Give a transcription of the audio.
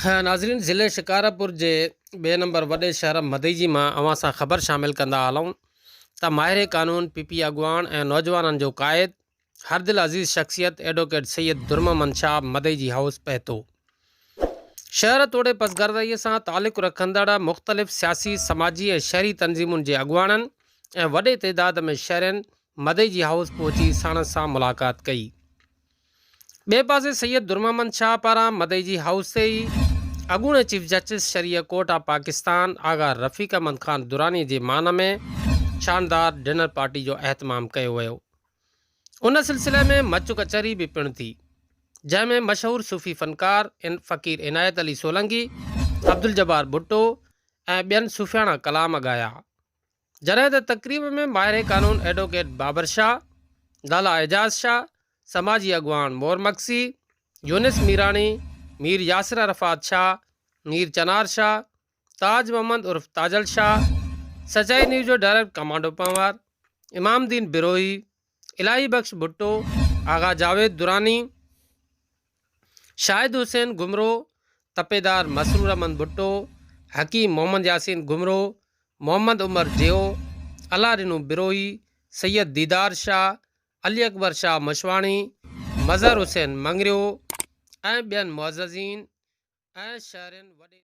ناظرين ضلعي شڪارپور جي ٻئي نمبر وڏي شهر مدئجي مان اوهان سان خبر شامل ڪندا هلون ته ماهر قانون، پي پي اڳواڻ ۽ نوجوانن جو قائد هر دل عزيز شخصيت ايڊووڪيٽ سيد درمحمد شاهه مدئجي هائوس پهتو. شهر توڙي پسگردائي سان تعلق رکندڙ مختلف سياسي، سماجي ۽ شهري تنظيمن جي اڳواڻن ۽ وڏي تعداد ۾ شهرين مدئجي هائوس پهچي ساڻس سان ملاقات ڪئي. ٻئي پاسي سيد درمحمد شاهه پاران مدئجي هائوس تي ئي اڳوڻي chief justice Shariat court of Pakistan Agha Rafiq Ahmed Khan Durrani جي مان ۾ شاندار ڊنر پارٽي جو اهتمام ڪيو ويو. ان سلسلي ۾ مچ ڪچهري به پڻ ٿي، جنهن ۾ مشهور صوفي فنڪار فقير عنايت علي سولنگي، عبدالجبار ڀٽو ۽ ٻين صوفياڻا ڪلام ڳايا. جڏهن ته تقريب ۾ ماهر قانون ايڊووڪيٽ بابر شاهه، لالا اعجاز شاهه، سماجي اڳواڻ مور مگسي، يونس ميراڻي، مير ياسر عرفات شاهه، مير چنار شاهه، تاج محمد عرف تاجل شاهه، سچائي نيوز جو ڊائريڪٽر ڪمانڊو پنهوار، امام الدين بروهي، الاهي بخش ڀٽو، آغا جاويد دراني، شاهد حسين گهمرو، تپيدار مسرور احمد ڀٽو، حڪيم محمد ياسين گهمرو، محمد عمر جيو، الله ڏنو بروهي، سيد ديدار شاهه، علي اڪبر شاهه مشواڻي، مظهر حسين مڱريو ۽ ٻين معززين ۽ شهرين وڏي.